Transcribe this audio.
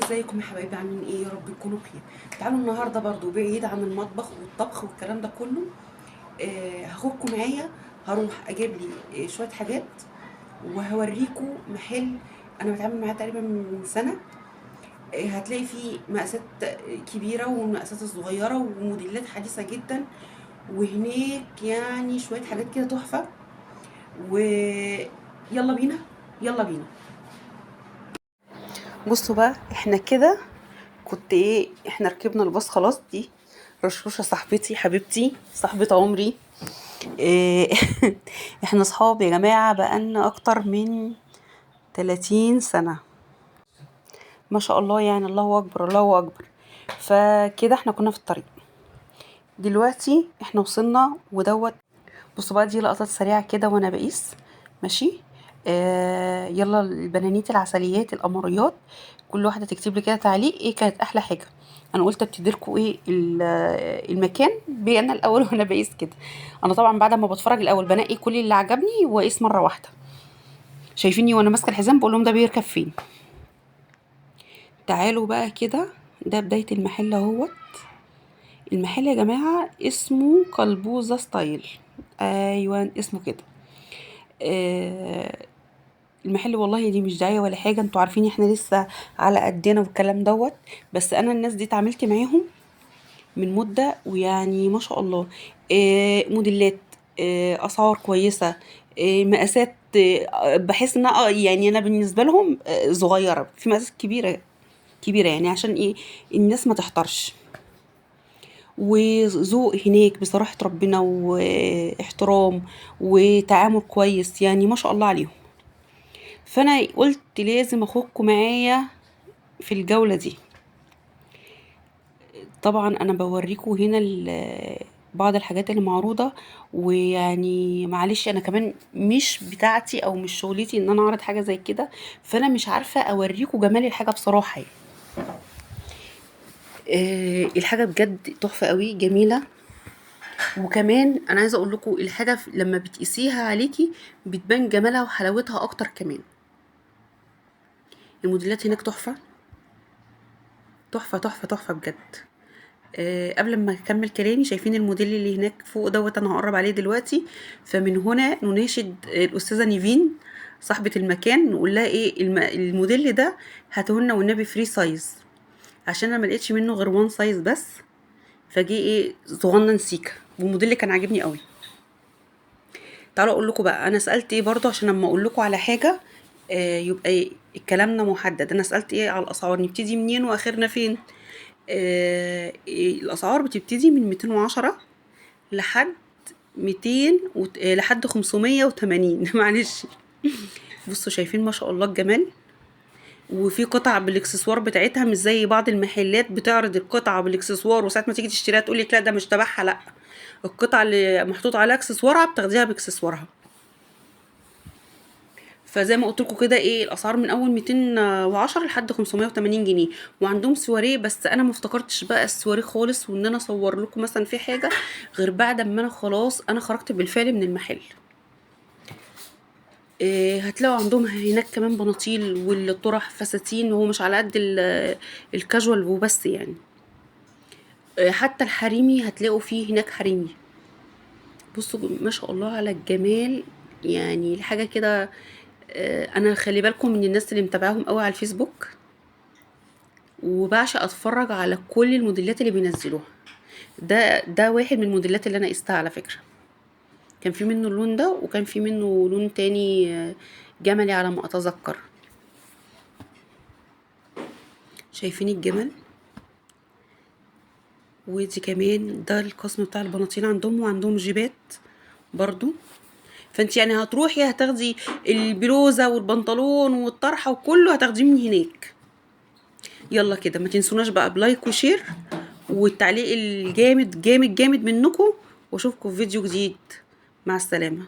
ازيكم يا حبايبي؟ عاملين ايه؟ يا رب تكونوا بخير. تعالوا النهارده برضو بعيد عن المطبخ والطبخ والكلام ده كله. هاخدكم معايا، هروح اجيب لي شوية حاجات وهوريكم محل انا بتعامل معاه تقريبا من سنة. هتلاقي فيه مقاسات كبيرة والمقاسات الصغيرة وموديلات حديثه جدا، وهناك يعني شوية حاجات كده تحفة. ويلا بينا يلا بينا. بصوا بقى، احنا كده كنت ايه، احنا ركبنا الباص خلاص. دي رشوشه صاحبتي حبيبتي صاحبة عمري. إيه احنا صحاب يا جماعة بقالنا اكتر من 30 سنة ما شاء الله، يعني الله اكبر الله اكبر. فكده احنا كنا في الطريق، دلوقتي احنا وصلنا ودوت. بصوا بقى، دي لقطات سريعة كده وانا بقيس ماشي. يلا البنانيت العسليات القمريات، كل واحدة تكتب لي كده تعليق ايه كانت احلى حاجة. انا قلت ابتدي لكم ايه المكان بي انا الاول وانا بقيس كده. انا طبعا بعد ما بتفرج الاول بنقي كل اللي عجبني واقيس مرة واحدة. شايفيني وانا ماسكه الحزام بقول لهم ده بيركب فين. تعالوا بقى كده، ده بداية المحل اهوت. المحل يا جماعة اسمه قلبوزه ستايل، ايوه اسمه كده. المحل والله دي مش دعاية ولا حاجة، انتوا عارفين احنا لسه على قدنا والكلام دوت، بس انا الناس دي اتعاملت معاهم من مده ويعني ما شاء الله. موديلات، اسعار كويسة، مقاسات، بحس ان يعني انا بالنسبة لهم صغيرة، في مقاسات كبيرة كبيرة، يعني عشان ايه الناس ما تحترش. وذوق هناك بصراحة ربنا، واحترام وتعامل كويس، يعني ما شاء الله عليهم. فانا قلت لازم اخدكم معايا في الجولة دي. طبعا انا بوريكم هنا بعض الحاجات اللي معروضة، ويعني معلش انا كمان مش بتاعتي او مش شغلتي ان انا اعرض حاجة زي كده، فانا مش عارفة اوريكم جمال الحاجة بصراحة يعني. الحاجة بجد تحفة قوي، جميلة. وكمان انا عايزه اقول لكم الحاجة لما بتقيسيها عليكي بتبان جمالها وحلاوتها اكتر. كمان الموديلات هناك تحفة تحفة تحفة تحفة بجد. قبل ما اكمل كلامي، شايفين الموديل اللي هناك فوق دوت، انا هقرب عليه دلوقتي. فمن هنا نناشد الاستاذة نيفين صاحبه المكان، نقول لها ايه الموديل ده هاتهولنا والنبي free size، عشان انا ما لقيتش منه غير one size بس، فجه ايه صغنن سيكا، والموديل كان عاجبني قوي. تعالوا اقول لكم بقى انا سالت ايه برضو، عشان لما اقول لكم على حاجة، يبقى إيه كلامنا محدد. انا سالت ايه على الاسعار، نبتدي منين واخرنا فين. الاسعار بتبتدي من 210 لحد 200 لحد 580. معلش بصوا، شايفين ما شاء الله الجمال. وفي قطع بالاكسسوار بتاعتها، مش زي بعض المحلات بتعرض القطعة بالاكسسوار وساعة ما تيجي تشتريها تقولك لا ده مش تبعها. لا، القطعة اللي محطوط عليها اكسسوارها بتاخديها باكسسوارها. فزي ما قلت لكم كده ايه الاسعار من اول 210 لحد 580 جنيه. وعندهم سواريه، بس انا ما افتكرتش بقى السواريه خالص وان انا اصور لكم مثلا في حاجة غير بعد ما انا خلاص انا خرجت بالفعل من المحل. هتلاقوا عندهم هناك كمان بناطيل والطرح فساتين، وهو مش على قد الكاجوال وبس يعني. حتى الحريمي هتلاقوا فيه هناك حريمي. بصوا ما شاء الله على الجمال، يعني الحاجة كده. انا خلي بالكم من الناس اللي متابعاهم قوي على الفيسبوك، وبعشق اتفرج على كل الموديلات اللي بينزلوها. ده واحد من الموديلات اللي انا قستها على فكرة، كان في منه اللون ده وكان في منه لون تاني، جملي على ما اتذكر. شايفين الجمل؟ ودي كمان ده القسم بتاع البناطيل عندهم، وعندهم جيبات برضو. فانت يعني هتروحي هتاخدي البلوزة والبنطلون والطرحه وكله هتاخديه من هناك. يلا كده ما تنسوناش بقى ب like و share والتعليق الجامد جامد جامد منكم، واشوفكم في فيديو جديد. مع السلامة.